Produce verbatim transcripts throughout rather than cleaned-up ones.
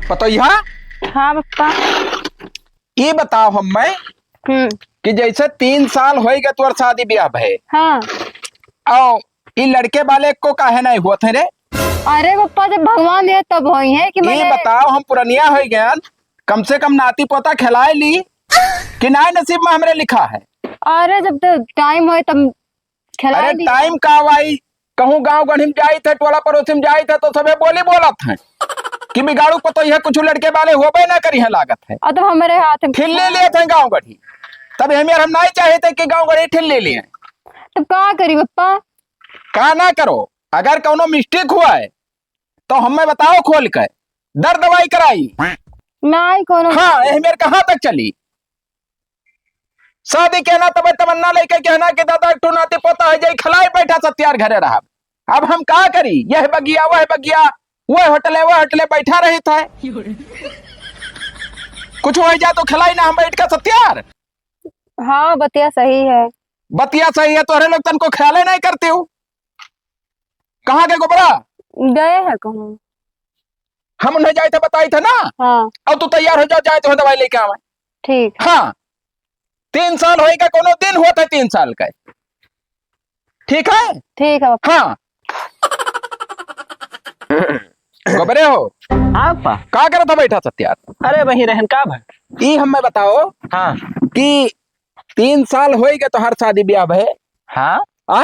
पतोहिया? हाँ बप्पा। ई बताओ हम्मे हम्म। कि जैसे तीन साल होइगा तोर शादी ब्याह भए। हाँ। औ ई लड़के वाले को काहे नाहीं होत है रे? अरे बप्पा, जब भगवान है तब होई है कि ई मैंने बताओ, हम पुरनिया होइ गयन, कम से कम नाती पोता खिलाए ली कि नाहीं नसीब में हमरे लिखा है? अरे जब तो टाइम होए तब खिलाए अरे ली। टाइम का भाई, कहूँ गाँव गढ़ी में जाइत है, टोला पड़ोसी में जाइत है, तो सभे बोली बोलत हैं कि बिगाड़ू पतोहिया कुछ लड़के वाले होबे ना करी है लागत है। और तो हमरे हाथ में ठिल्ली लिए थे गाँव गढ़ी, तब हमें हम नाहीं चाहित है कि गाँव गढ़ी ठिल्ली लिए। तब का करी बप्पा? का ना करो, अगर कौनो मिस्टेक हुआ है तो हमें बताओ खोल के, दर दवाई कराई। नाहीं कोनो हाँ, ये मेरे कहाँ तक चली? शादी कहना तब तमन्ना लेके कहना कि दादा एक ठो नाती पोता है, जाई खिलाई बैठा सत्यार घरे रहा। अब हम का करी, यह बगिया, वह बगिया, वह होटले, वह होटले बैठा रही था। कुछ हो जा तो खिलाई ना हम बैठ के सत्यार। हाँ, बतिया सही है। बतिया सही है, तोहरे लोग तनको ख्याले नहीं करते हो। कहाँ के गोबरा? गए हैं कहूँ। हम उन्हें जाए थे, बताई थे ना। हाँ। अब तू तैयार हो जाओ, जाए तो दवाई लेके आवे। ठीक। हाँ, तीन साल होइगा, कोनो दिन होत है तीन साल का। ठीक है? ठीक है। हाँ। गोबरे हो? हाँ, पा। का करत है बैठा सत्यार? अरे, वहीं रहन का भा? ई हमें बताओ हाँ। कि तीन साल होइगा तोहार शादी ब्याह भए। हाँ। आ?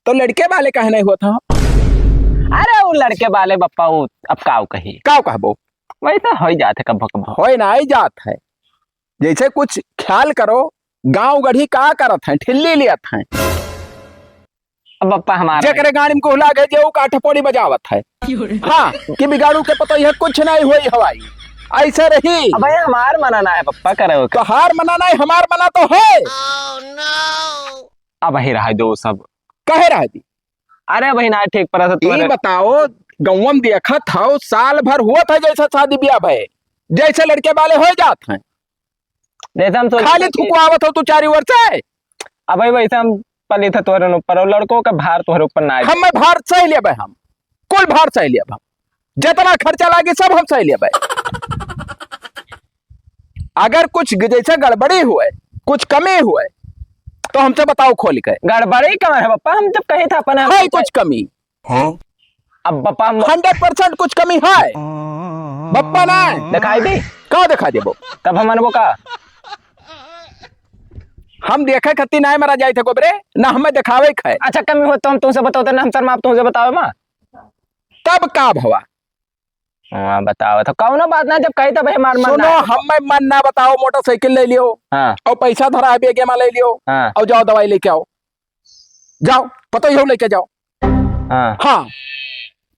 तो लड़के वाले काहे नहीं होत हो? अरे, वो लड़के वाले बप्पा, वो अब काव कही? काव कहबो? वही तो होइ जात है कभो कभो। होइ नाहीं जात है। जैसे कुछ ख्याल करो, गाँव गढ़ी का करत हैं, ठिल्ली लियत हैं। अब बप्पा हमार जेकरे गाड़ी में कोहला गए, जे ऊ काठ पोड़ी बजावत है। हाँ, कि बिगाड़ू के पतोहिया कुछ नहीं होई हवाई। ऐसे रही। अब भाई हमार मना ना है बप्पा, करे ओके। तोहार मना नहीं, हमार मना तो है। अब ही रहा दो सब। कहे रह दी? अरे भाई ना ठीक पर ई तोरे बताओ, गौवम देखत हौ, साल भर हुआ था जैसे शादी ब्याह भए, जैसे लड़के वाले हो जात हैं। जैसे हम सोच खाली रहे कि थुकवावत हो तू चारी ओर से। अब भाई वैसे हम पली थे तोहरे ऊपर, और लड़कों का भार तोहरे ऊपर ना आए। हमें भार सह लेबे हम, कुल भार सह लेबे हम, जितना खर्चा लागी सब हम सह लेबे। अगर कुछ ग-, जैसे गड़बड़ी हुए, कुछ कमी हुए, तो हमसे बताओ खोल के। गड़बड़ी कहाँ है बप्पा? हम जब कही था अपने है कुछ कमी? हाँ? अब बप्पा हम हंड्रेड परसेंट कुछ कमी है। बप्पा ना है। दिखाई दी? का दिखाई देबो? तब हम अनबो का? हम देखे खत्ती ना है मरा जाए थे गोबरे, ना हमें दिखावे खाए। अच्छा कमी हो तो हम तुमसे बताओ, तो ना हम शर्मा आप तुमसे बतावे माँ। तब का भवा? हाँ, बताओ तो कौनो बात ना, जब कही तब हमार मन सुनो, ना है। हमें मन ना बताओ, मोटरसाइकिल ले लियो हाँ। और पैसा धरा है बेगे में ले लियो हाँ। और जाओ दवाई लेके आओ, जाओ पतोहियो लेके जाओ। हाँ। हाँ,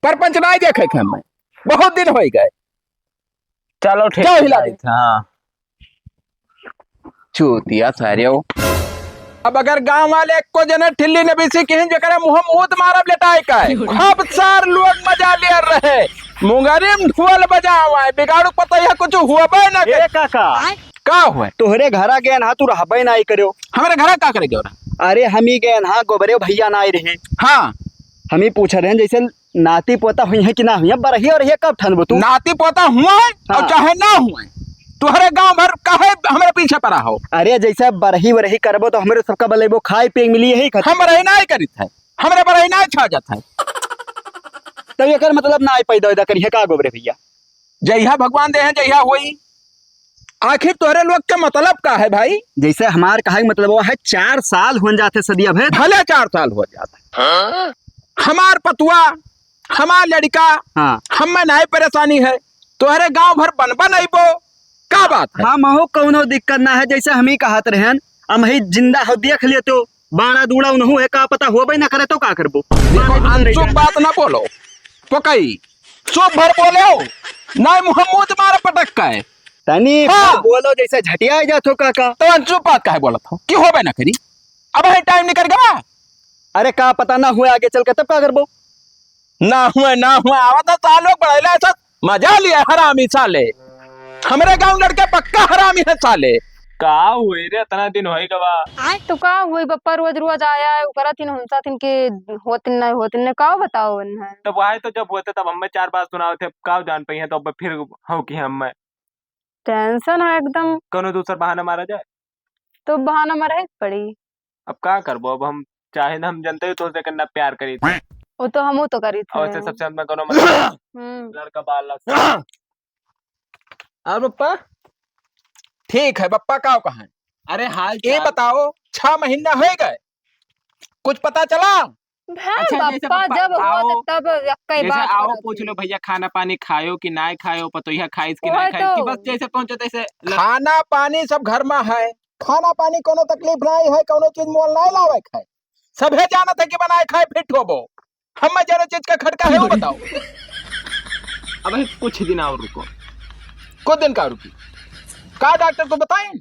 परपंच ना ही देखे थे हमें, बहुत दिन हो ही गए। चलो ठीक जाओ है, हिला दे। हाँ। चूतिया सारे हो। अब अगर गांव वाले एको जने ठिल्ली न बीसी किहिन जेकरे मुंह मूत मारब लेटाए का है। खूब सार लोग मजा ले रहे। मुंगरी में ढोल बजावा है। बिगाड़ू पतोहिया कुछ हुआ बे ना ए कर। काका। का हुआ? तोहरे घरा गए ना तू रहबे ना ही करो। हमारे घरा का करे गयो ना? अरे हम ही गए ना गोबरे भैया ना ही रहे। हाँ। हम ही पूछ रहे हैं जैसे नाती पोता हुई है कि ना हुई है, बरही और ये कब ठनबो तू? नाती पोता हुआ है और हाँ। चाहे ना हुआ है, तुहरे गांव भर काहे हमरे पीछे पड़ा हो? अरे जैसे बरही वरही करबो तो हमरे सबका बलेबो खाए पिए मिली यही खातिर। हम बरही ना करित है, हमरे बरही ना छा जात है। तब एकर मतलब ना आई पैदा वैदा करी है का गोबरे भैया? जइहा भगवान दे हैं, जइहा होई। आखिर तोहरे लोग के मतलब का है भाई? जैसे हमार कहे के मतलब वो है, चार साल हुन जाते सदिया भर। भले चार साल हो जाते। हाँ? हमार पतुआ, हमार लड़का, हाँ। हमें नहीं परेशानी है। तोहरे गांव भर बनबा नहीं बो, का बात है? हाँ, महू कौनो दिक्कत ना है, जैसे हम ही कहत रहन, हम ही जिंदा हो देख ले तो, बाड़ा दूड़ा उनहू है, का पता होबे ना करे तो का करबो? देखो, बाड़ा दूड़ा अनचुप रह बात ना बोलो, पकई। चुप भर बोले हो, नहीं मुंह मूत मार पटक का है। तनी हाँ। भर बोलो जैसे झटिया जात हो काका। तो चुप बात काहे बोलत हो? कि होबे ना करी? अब है टाइम निकल गवा। अरे का पता ना हुए आगे चल के तब का करबो? ना हुए, ना हुए, आवा तो सालों बढ़ेला ऐसा मजा लिया हरामी साले। हमरे गांव लड़के पक्का हरामी है साले। का होई रे, इतना दिन होई गवा। तो का होई बप्पा, रोज रोज आया है, ओकरा थिन हमसा थिन के होतिन नहीं होतिन ने, का बताओ उन्हें। तब वही तो जब होते तब हमें चार बात सुनाओ थे, का जान पाई है, तो अब फिर हो कि हमें टेंशन है एकदम। कोनो दूसर बहाना मारा जाए। तो बहाना मारे के पड़ी। अब का करबो, अब हम चाहे ना, हम जनते ही तो से कितना प्यार करी थे। वो तो हमहू तो करी थे। और से सबसे अंदर कोनो मतलब हम्म। लड़का बालक। और बप्पा? ठीक है बप्पा, का कहें? अरे हाल ये चाल। बताओ, छह महीना हो गए, कुछ पता चला? भा, अच्छा, जैसे बप्पा बप्पा जब हुआ आओ, तो तब कई जैसे बात आओ, करत पूछ ही। लो भैया, खाना पानी खायो कि नाय खायो, पतोहिया खाइस कि वही नाय खाइस, कि तो। बस जैसे पहुंचो तैसे ल- खाना पानी सब घर में है, खाना पानी कोनो तकलीफ नाय है, कोनो चीज मोल नाय लावे के है, सभे जानत है कि बनाए खाए फिट होबो, हमें जरा चीज का खटका है वो बताओ। अब भाई कुछ दिन और रुको। कुछ दिन का रुकी? का डॉक्टर को बताएं?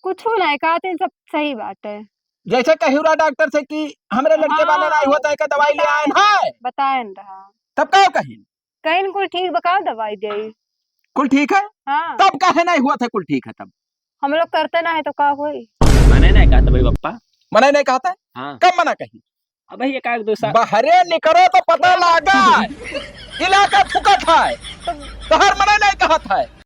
कुछ नहीं, कहते हैं सब सही बात है। जैसे कही रहा डॉक्टर से कि हमरे लड़के हाँ। वाले नाई होता है, का दवाई ले आए हैं? बताएन रहा। तब का कही? कहीं कुल ठीक बा, का दवाई दे? कुल ठीक है? हाँ। तब काहे नहीं हुआ था कुल ठीक है तब? हम लोग करते ना है तो का होई? मने नहीं कहता भाई बप्पा। मने नहीं कहता है? हाँ। कब मना कही? अब भाई एक आध दो साल। बहरे निकरो तो पता लागा। इलाका थुकत है। तो तोहर मने नहीं कहत है।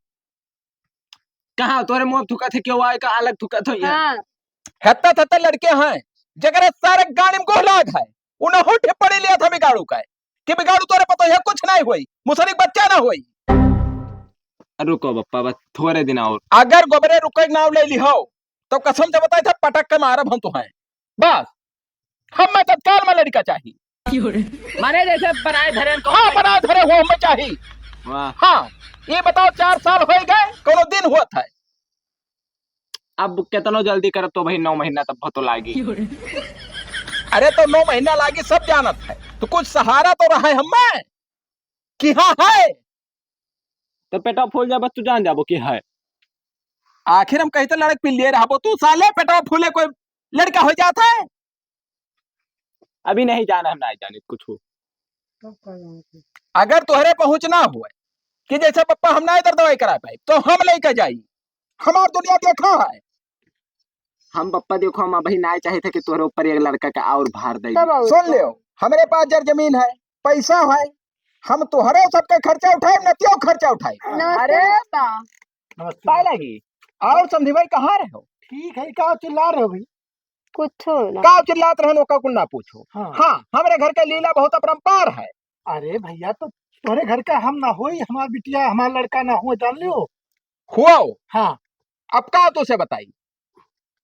कहाँ तोरे मुँह थुकत है, क्यों आए का अलग थुकत हो यार? हाँ। हेत्ता थत्ता लड़के हैं, जगरे सारे गाड़ी में गोहलाग है, उन्हें उठे पड़े लिया था बिगाड़ू का है, कि बिगाड़ू तोरे पतोहिया कुछ नहीं होई, मुसरी बच्चा ना होई। रुको बप्पा, बस थोड़े दिन और। अगर गोबरे रुके के नाव ले ली हो, तो कसम से बताए था, पटक के मारब हम तुहें। बस, हम मैं तत्काल में लड़का चाही। माने जैसे बनाए धरे को हाँ, बनाए धरे हो हमें चाही। वाह। हाँ, ये बताओ, चार साल हो गए, कोनो दिन हुआ था? अब केतनो जल्दी करब तो भाई नौ महीना तब तो लागी। अरे तो नौ महीना लागी, सब जानत है, तो कुछ सहारा तो रहे हमें कि हाँ है। तो पेटवा फूल जा, बस तू जान जाबो कि है। आखिर हम कहीं तो लड़क पिल्लिए रहबो, तू साले पेटवा फूले कोई लड़का हो जाता है? अभी नहीं जाना, हम नहीं जाने कुछ हो। अगर तोहरे पहुँच ना हुए कि जैसे पप्पा हम ना इधर दवाई करा पाए, तो हम लेके जाई। हमार दुनिया देखा है। हम पप्पा देखो, हम अभी ना चाहे थे कि तोहरे ऊपर एक लड़का का और भार दे। तब और सुन तो। लियो, हमरे पास जर जमीन है, पैसा है, हम तोहरे सबके खर्चा उठाए, नतियो खर्चा उठाए। नमस्ते। अरे बा। नमस्ते। पाए लागी। और समधी भाई कहाँ रहे हो? ठीक है, का चिल्ला रहे हो भाई? कुछो ना। का चिल्लात रहन, ओका कुल ना पूछो। हाँ। हाँ, हमरे घर के लीला बहुत अपरंपार है। अरे भैया, तो तोरे घर का हम ना होई, हमार बिटिया, हमार लड़का ना हुए, जान लियो। हुओ? हाँ। अब का तो से बताई?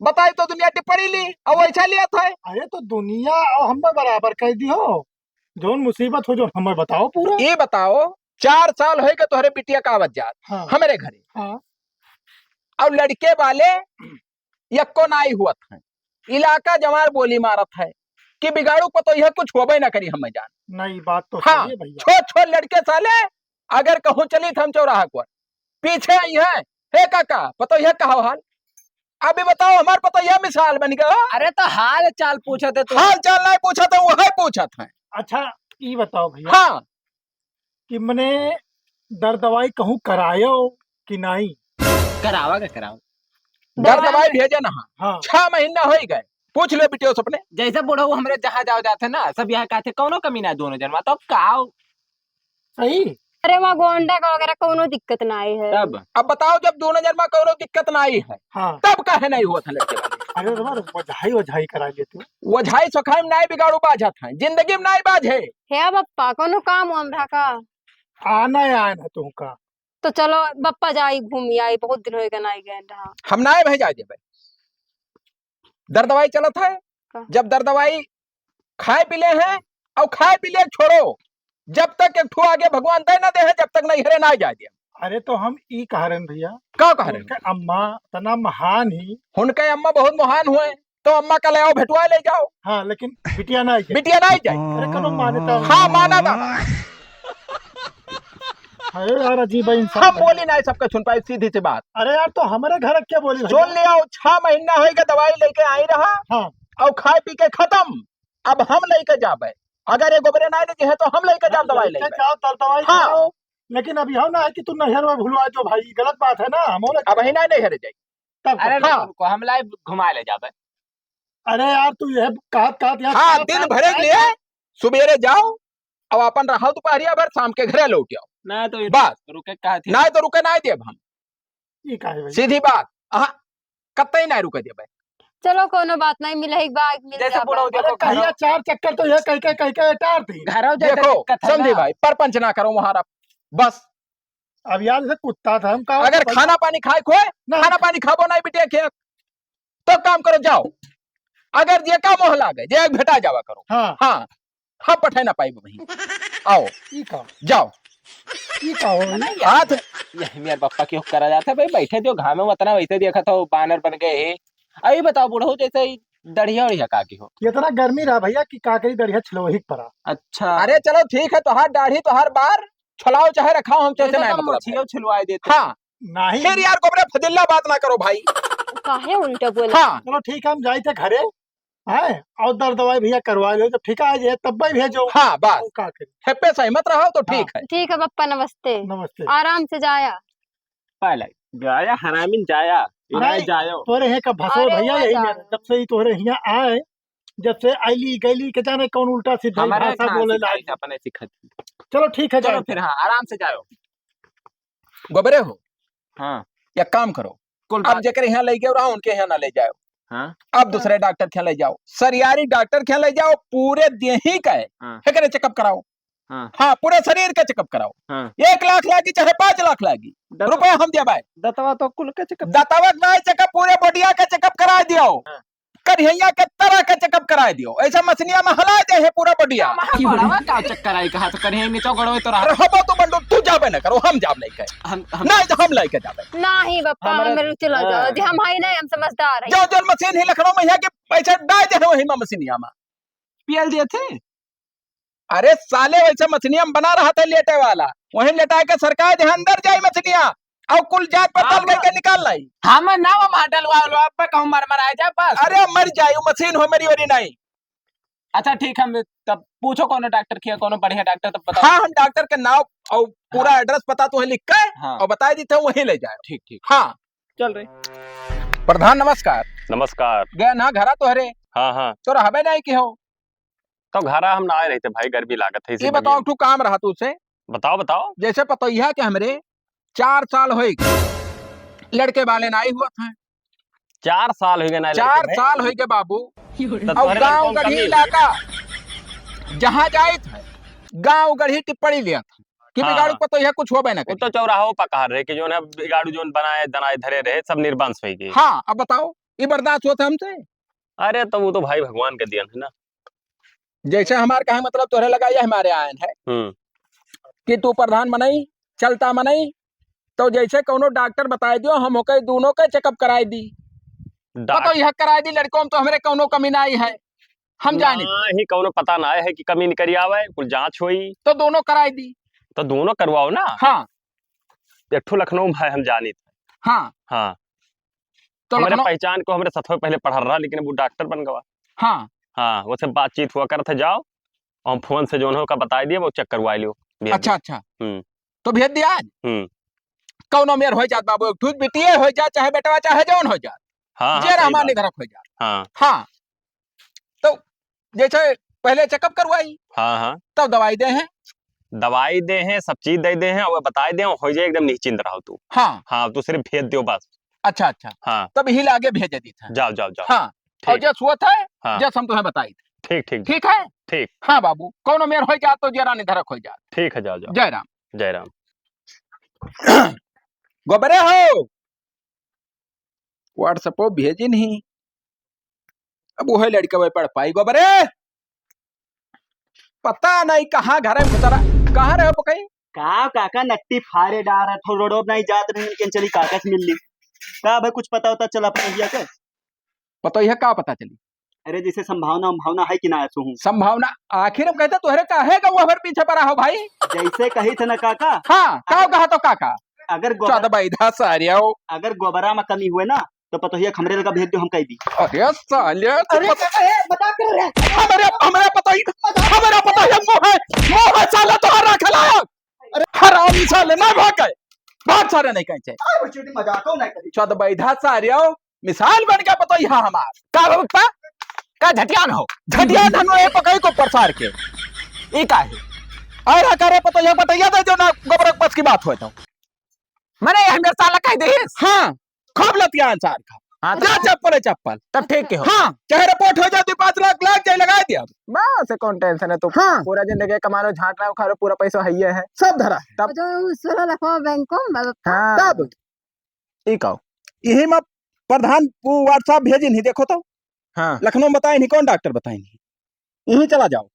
बताई तो दुनिया टिप्पणी ली, और वैसा लिया था। अरे तो दुनिया और हमें बराबर कर दियो, जौन मुसीबत हो, जौन हमें बताओ पूरा। ये बताओ, चार साल होई के तोहरे बिटिया का आवत जात हाँ। हमरे घरे। हाँ। और लड़के वाले यक्को नाई हुअत हैं। इलाका जवार बोली मारत है कि बिगाड़ू पतोहिया कुछ होबे ना करी, हमें जान। नहीं, बात तो हाँ, सही है भैया। छोट छोट लड़के साले अगर कहूँ चली थम चौराहा पर, पीछे आई हैं, "हे काका, पतोहिया का हाल?" अभी बताओ, हमार पतोहिया मिसाल बन गया। अरे तो हाल चाल पूछत है तू। हाल चाल नहीं पूछत है, वही पूछत है। अच्छा, ई बताओ भैया हाँ। कि मने दर दवाई कहूँ करायो कि नहीं? करावा का करावा। दर दवाई दवाई भेजे ना। हाँ। छह महीना हो ही गए, पूछ लो बिटियों से अपने। जैसे बुढ़ऊ हमरे जहाँ जाओ जाते ना, सब यहाँ कहते कौनो कमी ना दोनों जन मा, तो का सही। अरे वहाँ गोंडा का वगैरह कौनो दिक्कत ना आई है। तब अब बताओ, जब दोनों जन मा कौनो दिक्कत ना आई है, हाँ। तब काहे नहीं हुआ था लड़के वाले? अरे तो बस वझाई, वझाई करा लेते। वझाई सखाई में नहीं बिगाड़ू बाझत है, जिंदगी में नहीं बाझे। हे बप्पा, कौनो काम वाम रहा का? आना है, आना तुमका। तो चलो बप्पा जाई घूमी आई, बहुत दिन होएगा ना गए रहा। हम ना भाई जाए देबे। दर दवाई चलत है, का? जब दर दवाई खाए पी ले हैं और खाए पी ले छोड़ो, जब तक एक ठो आगे भगवान दे ना दे है, जब तक नहीं हरे ना जाए दे। अरे तो हम ई कह रहे हैं भैया, का कह रहे हैं? उनके अम्मा इतना महान ही। उनके अम्मा बहुत महान हुए, तो अम्मा का ले आओ, भेटवा ले जाओ। हाँ, लेकिन बिटिया ना आई। बिटिया ना आई जाए। अरे कनो मान्यता। हाँ, माना था। अरे यार, अजीब है इंसान। हम बोली ना सबका सुन पाए, सीधी सी बात। अरे यार, तो हमारे घर क्या बोली भैया? सुन ले आओ, छह महीना होएगा दवाई लेके आई रहा हाँ। और खाए पी के खत्म। अब हम लेके जाबे, अगर ये गोबरे ना लेके है तो हम लेके जाब दवाई लेके। जाओ, तब दवाई हाँ। खाओ। लेकिन अभी हम ना है कि तू नैहर में भुलवा दो भाई, गलत बात है ना, हम लोग अब ही ना नैहर जाई। तब अरे हाँ। रुको, रुको, हम लाइव घुमा ले जाबे। अरे यार, तू यह कहत, कहत यार हाँ, कहत, दिन कहत, भरे के कहत, लिए कहत। सुबेरे जाओ, अब अपन रहो दुपहरिया भर, शाम के घरे लौट आओ। ना तो ये बस। रुके कहत ही। ना तो रुके ना देब हम। ई काहे भाई? सीधी बात। अहा, कतई ना रुके देबे। चलो, कोनो बात नहीं, मिले एक बार, मिल जैसे जाबे। बुढ़ऊ अरे, देखो, कहिया घरों चार चक्कर तो यह कह के, कह के टार दी। घरों जैसे देखो, दिक्कत है समझी ना। भाई, परपंच ना करो वहाँ रह। बस। अब यार, जैसे कुत्ता था, हम का अगर भाई? खाना पानी खाए खोए, ना। खाना पानी खाबो नहीं बिटिया के, तो काम करो, जाओ। अगर जे का मोह लागे, जे एक भेटा जावा करो। हाँ। हाँ, हम पठे ना पाइब वहीं। आओ। ई का? जाओ। ई का हो? हाथ। यही मेरे पप्पा क्यों करा जाता है भाई, बैठे जो घामे में उतना वैसे देखा था, वो बानर बन गए है। अभी बताओ बुढ़ऊ, जैसे ही दढ़िया उढ़िया का की हो? इतना गर्मी रहा भैया कि का करी, दढ़िया छिलवही के परा। अच्छा। अरे चलो ठीक है, तोहार दाढ़ी तोहार बार छुलाओ चाहे रखाओ, हम तो ऐसे तो नहीं तुम मतलब है। मछियो छिलवाए देते। हाँ। नहीं। फिर यार गोबरे फजिल्ला बात ना करो भाई। काहे उल्टा बोले? हाँ। चलो ठीक है, हम जाई थे घरे, हैं, और दर दवाई भैया करवा लो, जब ठीक आ जाए तब भी भेजो। हाँ, बस। और का करी? हेप्पे सहमत रहो तो हाँ। ठीक है। ठीक है पप्पा, नमस्ते। नमस्ते। आराम से जाया। पहले जाया हरामिन जाया, इनाय नहीं, जायो। तोरे यहाँ का भसो अरे भैया वो यही जाओ। मेरा, जब से ही तोरे यहाँ आए, जब से आइली गइली के जाने कौन उल्टा सीधा ही हमारे भाषा यहाँ बोले सिखाई लाग। अपने सिखत। चलो ठीक है, चलो जाओ। फिर, हाँ, आराम से जाओ। गोबरे हो? हाँ। एक काम करो, कुल अब बात जेकरे यहाँ ले गए रहा, उनके यहाँ ना ले जाओ। हाँ। अब दूसरे डॉक्टर के यहाँ ले जाओ, सरियारी डॉक्टर के यहाँ ले जाओ, पूरे देही का है, हाँ। एकरे चेकअप कराओ। हाँ। हाँ, पूरे शरीर का चेकअप कराओ। हाँ। एक लाख लागी चाहे पाँच लाख लागी, दत-, रुपया हम देबाई। दतवा तो कुल का चेकअप। दतवा का नहीं चेकअप, पूरे बॉडिया का चेकअप कराए दियो। हाँ। करिहैया के तरह का चेकअप कराए दियो। ऐसा मछलिया में हला दे है पूरा बॉडिया। हमारा बड़वा का चक्कर आई कहा तो करिहैया नीचे गड़वे तो रहा। अरे हबो तो बंडो, तू जाबे ना करो, हम जाब नहीं कहे। हम, हम नहीं तो हम लेके जाबे। नहीं बप्पा, हमारे हमें रुचि लग जाओ। हाँ। जी हम हाई नहीं, हम समझदार हैं। जो जो मशीन ही लखनऊ में है कि पैसा डाल दे है वही में मशीनिया में। पीएल दिए थे? अरे साले, वैसे मछलियां बना रहा था लेटे वाला, वहीं लेटाए के सरकार जे अंदर जाई मछलियां, और कुल जात पड़ताल हाँ। करके निकाल लाई। हम ना वो मार डलवा लो, अब पे कहूँ मर मर आ जाए बस। अरे मर जाए, वो मशीन हो मरी वरी नहीं। अच्छा ठीक है, हम तब पूछो कौनो डॉक्टर किया, कौनो बढ़िया डॉक्टर तब बताओ। हाँ, हम डॉक्टर के नाम और पूरा हाँ। एड्रेस पता तुम्हें लिख के हाँ। और बता दी थे, वहीं ले जाए। ठीक, ठीक। हाँ। चल रही। प्रधान नमस्कार। नमस्कार। गया ना घरा तोहरे? हाँ, हाँ। तो रहबे नहीं की हो? तो घरा हम ना आए रहे थे भाई, गर्मी लागत है, इसी ये बताओ, बगिया। एक ठो काम रहा तुझसे। बताओ, बताओ। जैसे पतोहिया के हमरे चार साल होई गए, लड़के वाले ना आई हुआ था। चार साल हो गए ना चार लड़के भाई। साल होई गए बाबू। तो और तोहरे गाँव लड़कों में गढ़ी कमी इलाका, जहाँ जाए थे, गाँव गढ़ी टिप्पणी लिया था कि हाँ, बिगाड़ू हाँ। पतोहिया कुछ होबे ना वो करी। तो चौराहो पर कहा रहे कि जो ना बिगाड़ू जोन बनाए, दनाए धरे रहे, सब निर्वंश होई गए। हाँ, अब बताओ, ये बर्दाश्त होता हमसे? अरे, तो वो तो भाई भगवान के दियन है ना। जैसे हमार कहे मतलब तोहरे लगा ये हमारे आयन है हम्म। कि तू प्रधान मनई, चलता मनई, तो जैसे कौनो डॉक्टर बताए दियो, हम ओके दोनों के चेकअप कराए दी। डॉक- पता यह कराए दी, लड़कों में तो हमरे कौनो कमी ना आई है, हम जानी। ना ही कौनो पता ना है कि कमी निकरी आवे, कुल जांच होई। तो दोनों कराए दी। तो दोनों करवाओ ना। हाँ। एक ठो लखनऊ में है, हम जानी। हाँ। हाँ। तो हमरे लखनऊ पहचान को हमरे सथवे पहले पढ़ल रहा, लेकिन अब वो डॉक्टर बन गवा। हाँ। हाँ, वैसे बातचीत हुआ करत है, जाओ, और फोन से जोन हो का बताई दिए, वो चेक करवाई लियो, भेज अच्छा, दियो। अच्छा। हम्म। तो भेज दिया आज? हम्म। कौनो मेर हो जात बाबू, एक ठूस बिटिये हो जात, चाहे बेटवा, चाहे जौन हो जात। हाँ, हाँ, जे सही रहमान बात। निधरक हो जात। हाँ। हाँ। तो जैसे पहले चेकअप करवाई, हाँ, हाँ। तब दवाई दे हैं। दवाई दे हैं, सब चीज दे दे हैं, और बताई दे, हो जाए एकदम निश्चिंत रहो तू। हाँ। हाँ, तू सिर्फ भेज दियो बस। अच्छा, अच्छा। हाँ। तब ही लागे भेज दी था। जाओ, जाओ, जाओ। हाँ। ठीक। और जस हुआ था, हाँ। जस हम तुम्हें बताई थे। ठीक, ठीक। ठीक है? ठीक। हाँ बाबू, कौनो मेर हो जात तो जरा निधरक हो जात। ठीक है, जाओ, जाओ। जय राम। जय राम। गोबरे हो, WhatsApp भेजी नहीं। अब वह लड़का वह पढ़ पाई गोबरे। पता नहीं कहाँ घर में घुसरा, कहाँ रहे पकई? का काका नट्टी फारे डार है, थो रोडो नहीं जात नहीं, लेकिन चली काका से मिल ली। का भाई कुछ पता होता चला अपने भैया के? पता यह का पता चली? अरे जैसे संभावना, संभावना है कि ना ऐसो हूँ? संभावना? आखिर हम कहते तोहरे काहे का वो हमारे पीछे पड़ा हो भाई? जैसे कही थे ना काका। हाँ, का अगर कहा तो काका? अगर गोबर-, चौदह बैधा सारे आओ। अगर गोबरा में कमी हुए ना, तो पतोहिया के हमरे लगा भेज दो, हम कह दी। अरे साले, तू अरे पत-, काका, ए, मजाक कर रहे हैं। हमरे, हमरे पतोहिया, हमरे पतोहिया मुंह है, मुंह है साला तोहरा खिलाया। अरे हरामी साले, ना भागे। बात सारे नहीं कहे छे। अरे बच्चों की मजाक हो नहीं करी। चौदह बैधा सारे हो, मिसाल बन गया पतोहिया हमार। का हो पप्पा? का झटियान हो? झटियान हम लोग पकई को प्रसार के। ई का है? अरे करे पतोहिया, पतोहिया दे जो ना गोबरक पस की बात होय तो। मने ये हमें साला कह दे। हाँ, खूब लतियान सार का। हाँ, तो जा चप्पल है चप्पल। तब ठीक के हो। हाँ, चाहे रिपोर्ट हो जाए, दो पाँच लाख लाग जाए, लगा दे अब। बस, कौन टेंशन है तू? हाँ। पूरा जिंदगी कमा लो, झाट रहा, खा लो, पूरा पैसा है ही है। सब धरा है। तब और जो सोलह लाख बैंक में, हाँ। तब ई का? यही में प्रधान वो WhatsApp भेजिन ही, देखो तो। हाँ। लखनऊ में बताइन ही, कौन डॉक्टर बताइन ही? यहीं चला जाओ।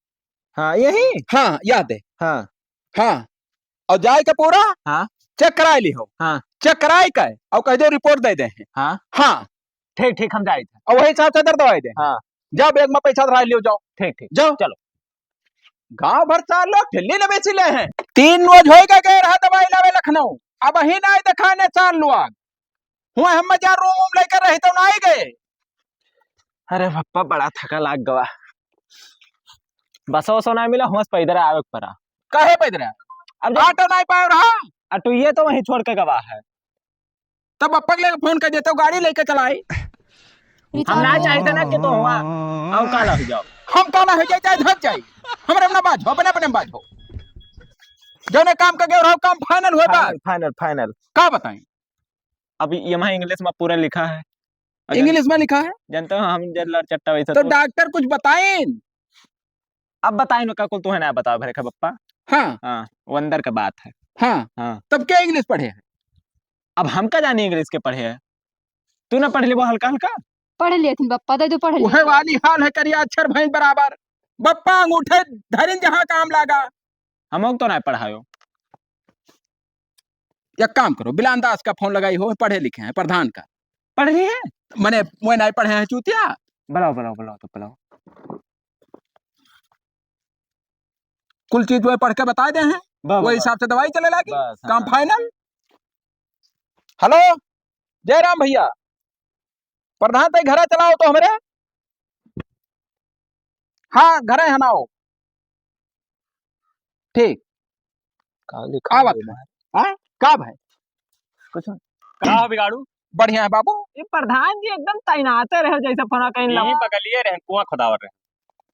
हाँ, यहीं? हाँ, याद है। हाँ। हाँ। और जाए के पूरा हाँ। चेक कराए ली हो। हाँ। चेक कराए के और कह दो रिपोर्ट दे दे हैं। हाँ। हाँ। ठीक, ठीक, हम जाए थे। और वही हिसाब से दर दवाई दे। हाँ। जाओ, बैग में पैसा धरा लियो, जाओ। ठीक, ठीक। जाओ। चलो। गांव भर चार लोग ठेली न बेची ले हैं। तीन रोज होइगा गए रहा दवाई लावे लखनऊ, अबहीं नाहीं देखाने चार लोग। हुआ हम जा रूम वूम लेकर रही तो नाहीं गए। अरे पप्पा, बड़ा थका लाग गवा। बस वसो नाहीं मिला, हुआ से पैदर आवे के पड़ा। काहे पैदर आवे? अब जब ऑटो नाहीं पाए रहा। आ, तू ये तो वहीं छोड़ के गवा है। तब पप्पा के लेके फोन कर देते हो, गाड़ी लेके चलाई। हम ना चाहते ना कि तो हुआ, हम काला हो जाओ। हम काला हो जाए, चाहे धस जाए, हमरे में ना बाझो, अपने, अपने में बाझो। जौने काम का गए रहो, काम फाइनल हुए बाद। फाइनल, फाइनल, फाइनल। का बताएं? अब ये वहाँ इंग्लिश में पूरा लिखा है। अगर इंग्लिश में लिखा है? जानते हो, हम जब लड़ चट्टा वैसे तो तो डॉक्टर कुछ बताएं। अब बताएं, उनका कुल तुम्हें ना बताओ, भरे का पप्पा। हाँ। हाँ, वो अंदर का बात है। हाँ। हाँ। तब क्या इंग्लिश पढ़े हैं? अब हमका जाने इंग्लिश के पढ़े है, तू ना पढ़ लेबो हल्का हल्का? पढ़ लेथिन बप्पा, दे दो पढ़ उहे लेथिन। वाली हाल है, करिया अक्षर भैंस बराबर। बप्पा अंगूठे धरिन जहाँ काम लागा। हमको तो ना पढ़ायो। एक काम करो, बिलान दास का फोन लगाई हो, पढ़े लिखे हैं, प्रधान का। पढ़ रही है? मने, वो नहीं पढ़े हैं चूतिया। बुलाओ, बुलाओ, बुलाओ, तो बुलाओ। कुल चीज वो पढ़ के बता दे हैं, वाह, वाह, वही हिसाब से दवाई चले लागी। बस, काम हाँ। फाइनल। हेलो, जयराम भैया, प्रधान तई घरा चलाओ तो हमरे। हाँ, घरे हनाओ। ठीक। का लिखा आवत है? हाँ? का भाई? कुछ नहीं। का हो बिगाड़ू? बढ़िया है बाबू। ये प्रधान जी एकदम तैनाते रहे जैसे फोना कहीं यही लगा। बगलिए रहे, कुआं खोदावर रहे।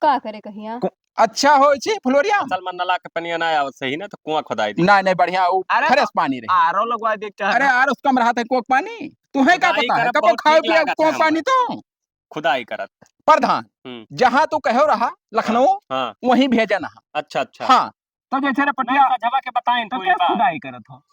का करे कहिया? कु-, अच्छा हो छी, फ्लोरिया? असल में नला के पनिया ना आवत सही ना, तो कुआं खोदाई दी। नहीं, नहीं, बढ़िया, वो अरे fresh तो पानी रही। आर ओ लगवा दे, चाहे अरे, ना। आर ओ से कम रहा था, कोक पानी। तुम्हें का खुदाई पता है, करब कबो बहुत खाओ ठीक पिया लागत कोक है पानी हमरा। तो? खुदाई करत। प्रधान, हम्म। जहाँ तू कहो रहा, लखनऊ, हाँ, हाँ। वहीं भेजा ना। अच्छा, अच्छा। हाँ, तो जैसे रे पटिया, ना, सजवा के बताएं तो कोई क्या बात। खुदाई करत हो?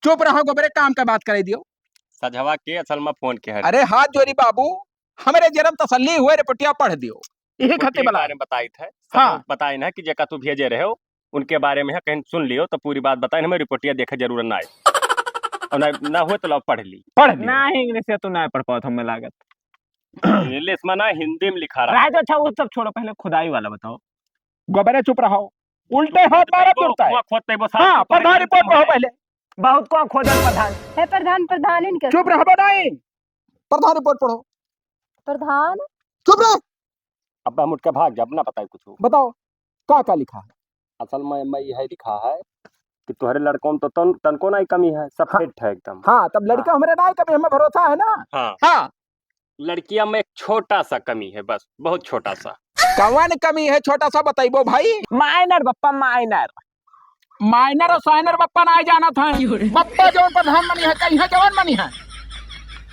चुप रहो, गोबरे काम का बात करे दियो। सजवा के असल में फोन के है। अरे हाथ जोड़ी बाबू, हमरे जन्म तसल्ली हुए, रिपोर्टिया पढ़ दियो। यही तो खातिर के बला। बारे में बताई थे, हाँ। सबूत बताई ना कि जेका तू भेजे रहे हो, उनके बारे में है, कहीं सुन लियो तो पूरी बात बताई, हमें रिपोर्टिया देखे जरूरत ना आए। और ना, ना हुए तो लो पढ़ ली। पढ़ लियो। ना ही इंग्लिश से तू ना पढ़ पाओ, हमें लागत। इंग्लिश में ना, हिंदी में लिखा रहा। राज, अच्छा, वो सब छोड़ो, पहले खुदाई वाला बताओ। गोबरे चुप रहो, उल्टे हाथ मारा तुरता है। कुआं खोदते वो साहब हाँ, तो प्रधान रिपोर्ट पढ़ो पहले। बहुत कुआं खोदल प्रधान। हे प्रधान, प्रधान इनके चुप रहो, बताई। प्रधान रिपोर्ट पढ़ो। प्रधान। चुप रह। अब हम उठ के भाग जाब, ना बताई कुछ। बताओ, का का लिखा है? असल में, में यह लिखा है कि तुम्हारे लड़कों में तो तन-, तनको ना ही कमी है, सब हाँ। फिट है एकदम। हाँ, तब लड़का हाँ। हमरे ना ही कमी, हमें भरोसा है ना। हाँ। हाँ। लड़किया में एक छोटा सा कमी है, बस, बहुत छोटा सा। कवन कमी है छोटा सा, बताइबो भाई? Minor बप्पा, minor। Minor और साइनर बप्पा ना जानत हैं। बप्पा जौन प्रधान मनी है, कहीं है जवान मनी है।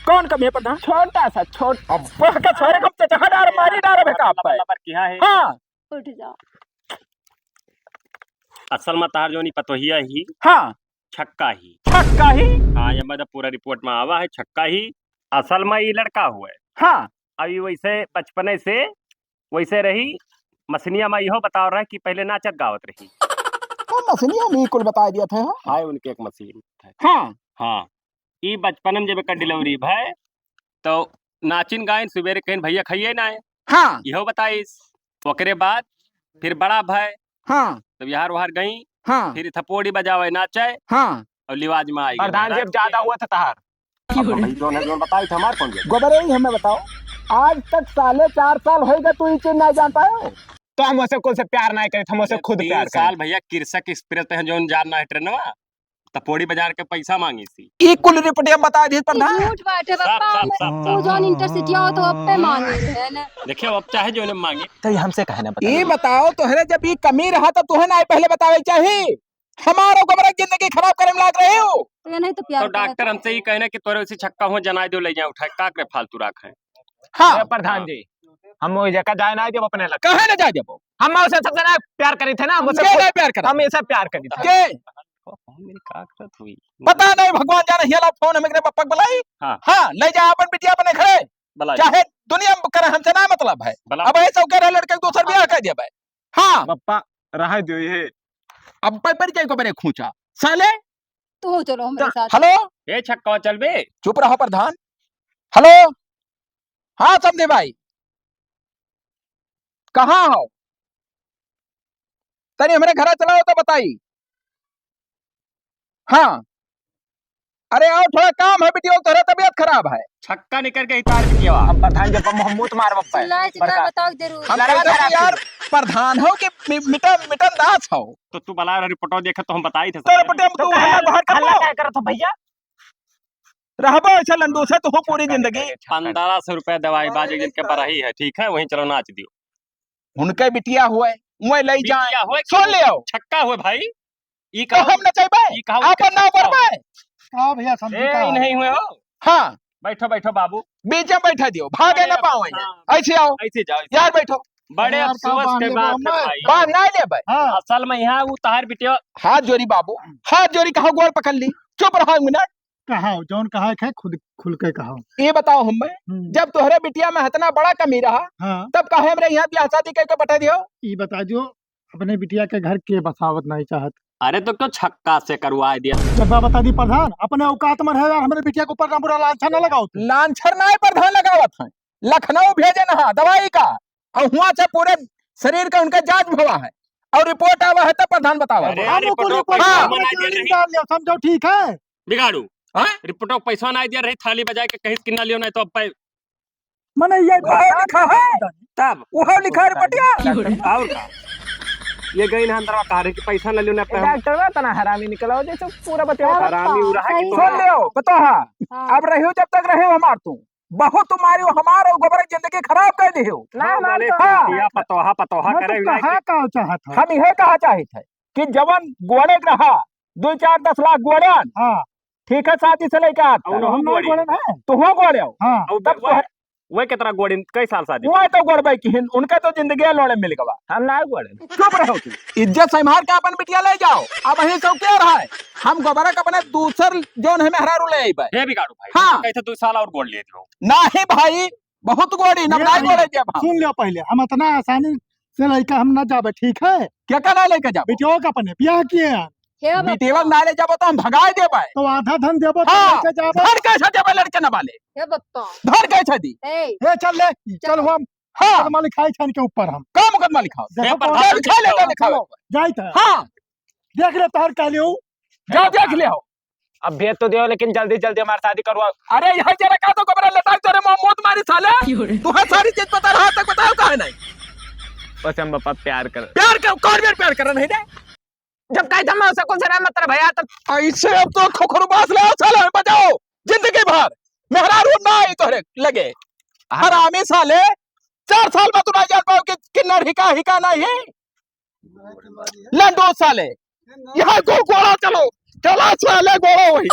कौन कमी है प्रधान? छोटा सा, छोट- अब बह के सारे कब चचहा डार मारी डार बे का आप पे? लबर किया है। हाँ। उठ जाओ। असल में तार जौन ई पतोहिया ही। हाँ। छक्का ही। छक्का ही? हाँ, ये मतलब पूरा रिपोर्ट में आवा है, छक्का ही। असल में ई लड़का हुए। हाँ। अब ई वैसे बचपने से वैसे रही, मसीनिया में इहो बताओ रहा कि पहले नाचत गावत रही। तो मसीनिया में ई कुल बताई दिया था, हाँ? हाय उनके एक मसीन। हाँ। हाँ। ई बचपन में जब एकर delivery भय, तो नाचिन गाइन, सुबेरे कहिन, "भैया खाइए ना है।" हाँ। इहो बताइस। ओकरे बाद फिर बड़ा भय, हाँ। तब यार वार गई, हाँ। फिर थपोड़ी बजावे, नाचे, हाँ। और लिवाज में आई गई। प्रधान जी, अब ज्यादा हुआ था तहार। अब भाई, जौन है, जौन बताई था, हमार कौन जाए? गोबरे ही हमें बताओ, आज तक साले चार साल होइगा, तू ई चीज नहीं जान पायो? तो हम उसे कुल से प्यार नहीं करे, हम उसे खुद प्यार तीन साल करे। भैया, कृषक एक्सप्रेस पे हैं, जौन जान ना है ट्रेनवा। त पोड़ी बाजार के पैसा मांगी सी। ई कुल रिपोर्टिया बता दी प्रधान। ई झूठ बाटे सब, बप्पा, सब, सब, तू सब। जौन intercity आओ तो अब पे मांगे है ना। देखिए, अब चाहे जो ने मांगे। तो ये हमसे कहे ना बता। ई बताओ, तोहरे जब ई कमी रहा तो तुहे ना पहले बतावे चाही। हमारो गोबरा जिंदगी खराब करे में लाग रहे हो। तो ये नहीं तो प्यार तो करत डॉक्टर है। हमसे ही कहने कि तोरे उसे छक्का हो जना दो, ले जाए उठाए, का करे फालतू राख है। हाँ। ए, प्रधान जी, हम वो जगह जाए ना जब अपने लग। कहे ना जाए जब? हम उसे सबसे ना प्यार करी थे ना, हम उसे के खुद ना प्यार करत? हम इसे प्यार करी थे। के? कौन मेरी का करत हुई? पता नहीं, भगवान जाने, हियाला फोन हम एकरे पप्पा के बुलाई। हाँ। हाँ, ले जा अपन बिटिया अपने घरे। बुलाई। चाहे दुनिया में करे, हमसे ना मतलब है। बुला। अब ऐसा करे लड़के के दूसर बियाह कर दिया भाई। हाँ। पप्पा, रह दियो ये। अब पे पर जाए को बरे खूंचा। साले। तू चलो हमारे साथ। हेलो। ए छक्का चल बे। चुप रहो प्रधान। हेलो। हाँ समधी भाई। कहाँ हो? तनी हमरे घरे चलाओ तो बताई। हाँ। अरे आओ, थोड़ा काम है बिटिया, तोहरा तबीयत खराब है। छक्का निकल के इतार बिटिया। हम प्रधान जब हम मुंह मार बप्पा है। चिल्लाए, चिल्लाए प्रधान। बताओ जरूर। हम लड़ा कहते हैं धरा यार, प्रधान हो कि मि-, मिटन, मिटन दास हो। तो तू बला रिपोर्टो देखे तो हम बताई थे तो सब। रिपोर्ट में तो तू हल्ला हल्ला, बाहर कर हल्ला दो। क्या करत हो भैया? रहबो ऐसे लंडू से तो हो पूरी जिंदगी। पन्द्रह सौ रुपया दवाई बाजे जिनके बरही है, ठीक है, वहीं चलो नाच दियो। उनके बिटिया हुए, वहीं ले जाए। बिटिया हुए सुन कि लियो। छक्का हुए भाई। ई तो कहो, हम नचैबे, ई कहो आपन नाव छक्का। परबे। का भैया समझी ए, का ई हो? नहीं हुए हो। हाँ। बैठो, बैठो बाबू। बीच में बैठा दियो, भागे अरे, ना पावे। हाँ। ऐसे आओ। ऐसे जाओ, ऐसे। यार बैठो। बड़े यार, का अफसोस के बांधे बात है बाबा? भाई। बांध ना लेबे। हाँ। असल में यहाँ वो तहार बिटिया। हाथ जोड़ी बाबू, हाथ जोड़ी कहो, गोड़ पकड़ ली। चुप रहो एक मिनट। कहा, जौन कहा है खुद खुल के कहा। ये बताओ हमें, हम्म। जब तोहरे बिटिया में इतना बड़ा कमी रहा, हाँ। तब काहे हमरे यहाँ ब्याह शादी करके बैठा दियो? ई बता दियो, अपने बिटिया के घर के बसावत नहीं चाहत। अरे तो क्यों छक्का से करवा दिया? जब बता दी प्रधान, अपने औकात में रहे यार, हमरे बिटिया के ऊपर ना बुरा लांछन ना लगाओ तू। लांछन ना है प्रधान लगावत है, लखनऊ भेजे ना दवाई का, और हुआ से पूरे शरीर का उनका जांच भवा है और रिपोर्ट आवा है तब प्रधान बतावा। अरे हम यार, ओको रिपोर्टो रिपोर्ट पैसा हाँ। हम नहीं दे रही। निकाल लियो, समझो ठीक है। बिगाड़ू। हाँ? रिपोर्टो पैसा नहीं दे रही, थाली बजाए के कहीं किन्ना लियो नहीं तो अब पै- मने ये वह लिखा है। तब? वह लिखा है रिपोर्टिया। और का? ये गई ना अंदर कहा रहे कि पैसा न लियो ना ए, अपना। डॉक्टर बा तना हरामी निकला हो जैसे पूरा बतिया। हरामी उड़ा है कि सुन लियो, बताओ हाँ। हाँ। अब रहियो जब तक रहे हमार तू। बहुत मारियो हमार और गोबर जिंदगी खराब कर दियो। ना, हमार तो हाँ। पतोहा, पतोहा मैं तो करे कहा का चाहत है? हम यह कहा चाहित है कि जवन गोड़े रहा, दो चार दस लाख गोड़न, हाँ। ठीक है, शादी से लेके आज तक। हम नहीं गोड़े हैं। तो हो गोड़े हो। हाँ। तब तो है। वह कितना गोड़े, कई साल शादी? वह तो गोड़बे की हिन, उनका तो जिंदगी लोड़े मिल गवा। हम ना गोड़े। चुप रहो तू। इज्जत संभाल के अपन बिटिया ले जाओ। अब यही सब क्या रहा है? हम गोबरा के अपने दूसर जौन है मेहरारू ले आइबे। हे बिगाड़ू भाई, हाँ। कैसे दो साल और गोड़ ले दो? नहीं भाई, बहुत गोड़ी, नब नहीं गोड़े जब हम। सुन लो पहले, हम इतना आसानी से लइका हम ना जाबे, ठीक है? क्या का ना लेके जाबे? बिटिया का अपने ब्याह किए हैं। हे बप्पा। बिटिया ना ले जाबे तो हम भगाए देबे। तो आधा धन देबे तो हाँ, लेके जाबे। धन कैसे देबे लड़के ना वाले? हे बप्पा। धन कैसे दी? ए। हे चल ले, चल। चल हम हाँ। मुकदमा लिखाई छन के ऊपर हम। का मुकदमा लिखाओ? देखो हे कौन प्रधान लिखा ले, चलो, लिखाओ। जाइत है। हाँ। देख ले तोहर कहले हो। जा देख ले हो। अब भेज तो दियो, लेकिन जल्दी जल्दी हमार शादी करवाओ। अरे, यही जरा का तो कमरा लेटा तोरे मुंह मूत मारी साले। क्यों रे? तुहे सारी चीज पता रहा, तक बताओ काहे नहीं? बस हम पापा प्यार कर। प्यार कर, कौन बेर प्यार कर नहीं रे? जब कही था मैं उसे कुछ ना मतलब भैया, तो ऐसे अब तो खोखरू बास ले आओ साले, बजाओ जिंदगी भर। मेहरारू ना आई तोहरे लगे। हाँ। हरामी साले, चार साल में तू नहीं जान पाओ कि किन्नर हिका, हिका नहीं है। लंडो साले, यहाँ को गोड़ा चलो, चला साले गोड़ा वही।